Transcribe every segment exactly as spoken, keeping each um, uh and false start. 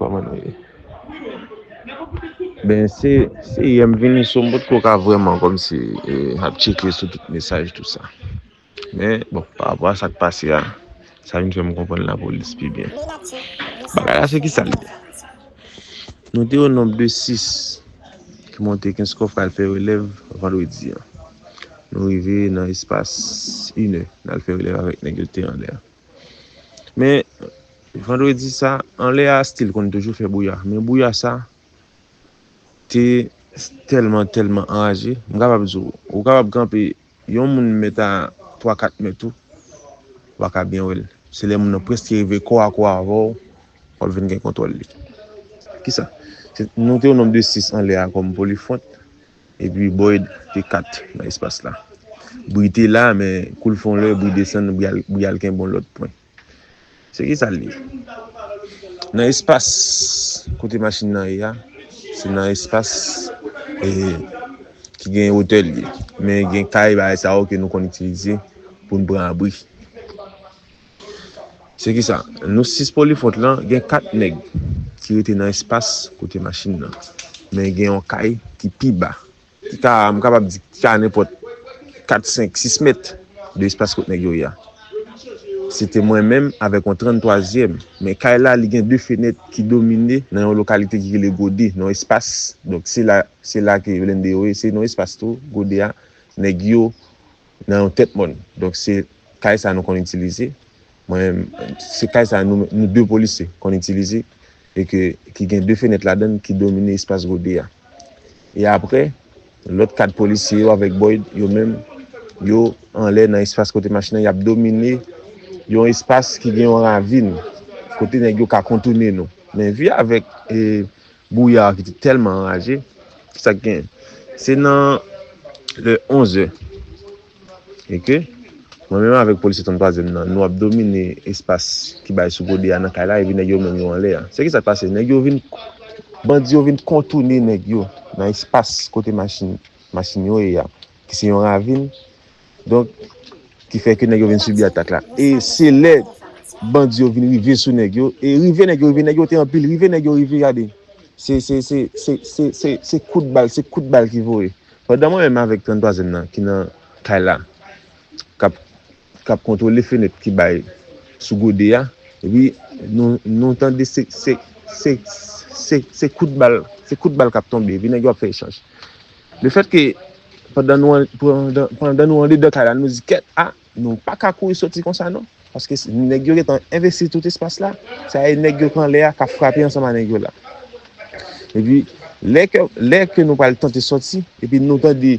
Kòman nou ye? Ben, se, se yè m vini, so m potko ka vrèman kòmsi, e, ap tcheke sou tout mesaj, tout sa. Men, bon, pa rapò a sa k pase a, sa vin fè m konprann lapolis pi byen. Bagay la, se ki sa l ye? Nou te o nonb de sis ki monte Kenskòf k al fè relèv vandredi an. Nou rive nan espas inè, n al fè relèv avèk nèg yo te anlè a. Men, vandredi sa, anlè a, still konn toujou fè bouya. Men bouya sa te tèlman, tèlman anraje. M kapab di w, ou kapab kanpe yon moun mèt a twa, kat mèt ou, w pa ka byen wè l. Se lè moun nan prèske rive kò a kò avè w, w ap vin gen kontwòl li. Kisa? Se, nou te o nonb de sis anlè a kòm polifwont, epi Boyd te kat nan espas la. Bri te la, men kou l fè yon lè, bri desann, bri al, bri al kenbe yon lòt pwen. Se ki sa l ye? Nan espas kote machin nan ye a, se nan espas, e, ki gen wotè l ye. Men gen kay bagay sa yo ke nou konn itilize pou n pran abri. Se ki sa? Nou sis polifwont lan, gen kat nèg ki rete nan espas kote machin nan. Men gen yon kay ki pi ba. Ki ka, m kapab di, ki ka nenpòt kat, senk, sis mèt de espas kot nèg yo ye a. Se te mwen menm avèk yon tranntwazyèm. Men kay la, li gen de fenèt ki domine nan yon lokalite ki rele Gode, nan yon espas. Donk, se la, se la ke blende yo ye. Se nan espas tou, Gode a, nèg yo nan yon tèt mòn. Donk, se kay sa nou konn itilize. Mwen, se kay sa nou, nou de polisye konn itilize e ke, ki gen de fenèt ladan l ki domine espas Gode a. E apre, lòt kat polisye yo avèk Boyd, yo menm, yo anlè nan espas kote machin nan, y ap domine yon espas ki gen yon ravin, kote nèg yo ka kontounen nou. Men vi avèk, e, bouya ki te tèlman anraje, ki sa k gen? Se nan lè onz è. E ke mwen menm avèk polisye tranntwazyèm nan, nou ap domine espas ki bay sou Gode a nan kay la, epi nèg yo menm yo anlè a. Se ki sa k pase? Nèg yo vin, bandi yo vin kontounen nèg yo nan espas kote machin, machin yo ye a, ki se yon ravin. Donk, ki fè ke nèg yo vin sibi atak la. E se lè bandi yo vin rive sou nèg yo, e rive nèg yo, rive nèg yo te anpil, rive nèg yo rive, gade. Se, se, se, se, se, se, se kout bal, se kout bal ki voye. Pandan mwen menm avèk tranntwazyèm nan, ki nan kay la, k ap, k ap kontwole fenèt ki bay sou Gode a, epi nou, nou tande se, se, se, se, se kout bal, se kout bal k ap tonbe, epi nèg yo ap fè echanj. Lefètke pandan nou an, pandan, pandan nou andedan kay la, nou di, "Kèt, a, nou pa ka kouri soti konsa non." Paske s-, nèg yo gentan envesti tout espas la. Sa e nèg yo k anlè a k ap frape ansanm a nèg yo la. Epi, lè ke, lè ke nou pral tante sòti, epi nou tande,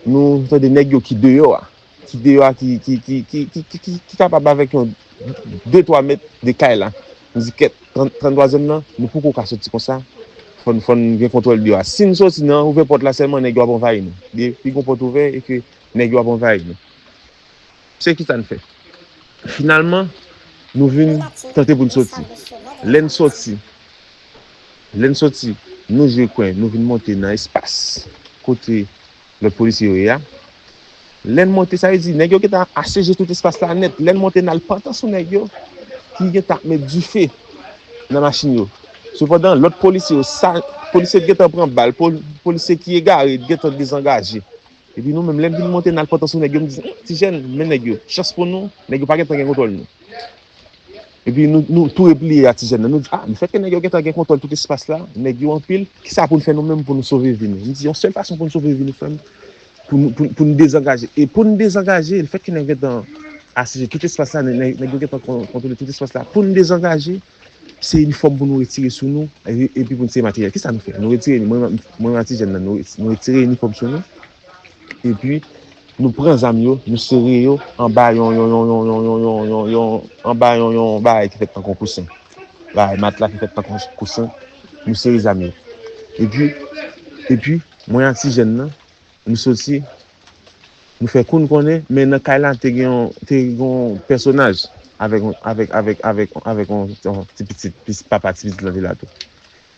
nou tande nèg yo ki deyò a, ki deyò a, ki, ki, ki kapab avèk yon de twa mèt de kay la. Nou di, "Kèt, trann-, tranntwazyèm nan, nou poko ka soti konsa. Fò n, fò n gen kontwòl deyò a. Si n soti nan ouvè pòt la sèlman, nèg yo ap anvayi nou. Depi gon pòt ouvè, e ke nèg yo ap anvayi nou." Se ki sa n fè? Finalman, nou vin tante pou n soti. Lè n soti, lè n soti, nou jwe kwen, nou vin monte nan espas kote lòt polisye yo ye a. Lè n monte, sa vle di, nèg yo gentan aseje tout espas la nèt. Lè n monte, n al pantan sou nèg yo ki gentan ap met dife nan machin yo. Sepandan, lòt polisye yo, sa, polisye gentan pran bal, pol-, polisye ki egare gentan dezangaje. Epi nou menm, lè n vin monte, n al pantan sou nèg yo, m di, "Hum, ti jèn, men nèg yo. Chans pou nou, nèg yo pa gentan gen kontwòl nou." Epi nou, nou tou repliye a ti jèn nan. Nou di, "A, lefètke nèg yo gentan gen kontwòl tout espas la, nèg yo anpil, kisa pou n fè nou menm pou nou sove vi nou?" M di, "Yon sèl fason pou n sove vi nou, frè m, pou nou, pou, pou n dezangaje." E pou n dezangaje, lefètke nèg yo gentan aseje tout espas la, nèg, nèg, nèg yo gentan kon-, kontwole tout espas la. Pou n dezangaje, se inifòm pou nou retire sou nou, e, epi pou n tire materyèl. Kisa nou fè? Nou retire, mwen, mwen ak ti jèn nan, nou, nou retire inifòm sou nou. Epi, nou pran zam yo, nou sere yo anba yon, yon, yon, anba yon, yon bagay ki fèt tankou kousen. Bagay matla ki fèt tankou kousen, nou sere zam yo. Epi, epi, mwen ak ti jèn nan, nou soti, nou fè kou n konnen, men nan kay la, te gen yon, te gen yon pèsonaj avèk, avèk, avèk, avèk, avèk yon, yon ti pitit, pis-, papa ti pitit lan te la tou.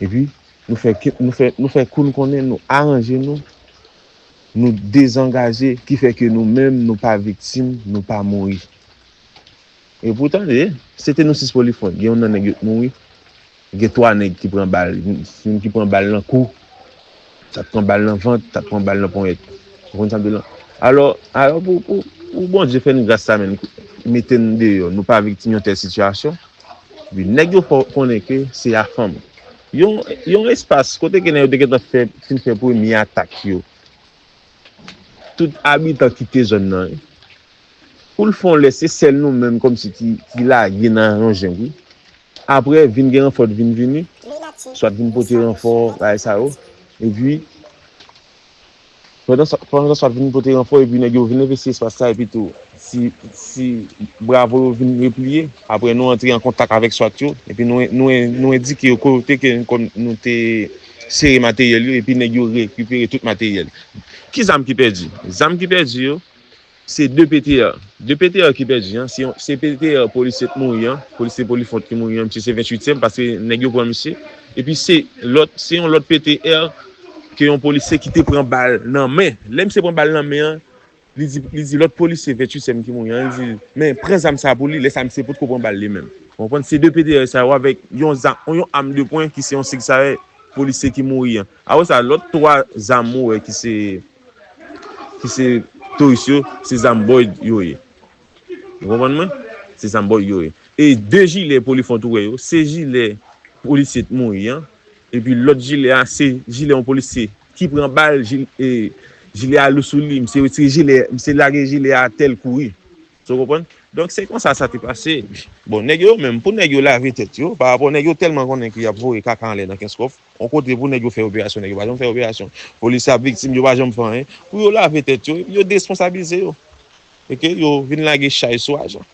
Epi, nou fè, nou fè, nou fè kou n konnen, nou aranje nou, nou dezangaje, ki fè ke nou menm, nou pa viktim, nou pa mouri. E poutan, e, se te nou sis polifwon, gen youn nan nèg yo t mouri. Gen twa nèg ki pran bal, youn ki pran bal nan kou, sa t pran bal nan vant, sa t pran bal nan ponyèt. Ou konn sa m di w lan? Alò, alò pou, pou, pou Bondye fè n gras sa, men mete n deyò, nou pa viktim yon tèl sitiyasyon. Epi nèg yo fò konnen ke se a fanm. Yon, yon espas kote ke nèg yo te gentan fè, fin fè premye atak yo. Tout abitan kite zòn nan, wi. Pou l fè yon lè, se sèl nou menm kòmsi ki, ki lage nan yon jeng, wi. Apre, vin gen ranfò, vin vini, swat vin pote ranfò, bagay sa yo. Epi, pandan sa, pandan swat vin pote ranfò, epi nèg yo vin envesti espas sa, epi tou, si, si bravo yo vin repliye, apre nou antre an kontak avèk swat yo, epi nou, nou, nou endike yo kote ke kòm nou te sere materyèl yo, epi nèg yo rekipere tout materyèl. Ki zam ki pèdi? Zam ki pèdi yo, se de P T R. De P T R ki pèdi an, se, se P T R polisye t mouri an, polisye Polifront ki mouri an, misye se venntuityèm, paske nèg yo pran misye. Epi se lòt, se yon lòt P T R ke yon polisye ki te pran bal nan men. Lè misye pran bal nan men an, li di, li di lòt polisye venntuityèm ki mouri an, li di l, men pran zam sa pou li, lè sa misye potko pran bal li menm. Ou konprann? Se de P T R sa yo avèk yon zam, yon am de pwen ki se yon Sig Sauer polisye ki mouri an. Apre sa, lòt twa zam ou wè ki se, ki se touris yo, se zam Boyd yo ye. Ou konprann mwen? Se zam Boyd yo ye. E de jilè Polifront ou wè yo, se jilè polisye t mouri an. Epi lòt jilè a, se jilè yon polisye ki pran bal, jil-, e, jilè a lou sou li, misye retire jilè, misye lage jilè a atè l kouri. Ou konprann? Donk, se konsa sa te pase. Bon, nèg yo menm, pou nèg yo lave tèt yo, pa rapò nèg yo tèlman konnen ke y ap voye kaka anlè nan Kenskòf, yon kote pou nèg yo fè operasyon, nèg yo pa janm fè operasyon. Polisye ap viktim, yo pa janm fè anyen. Pou yo lave tèt yo, epi yo deresponsabilize yo. E ke yo vin lage chay sou ajan.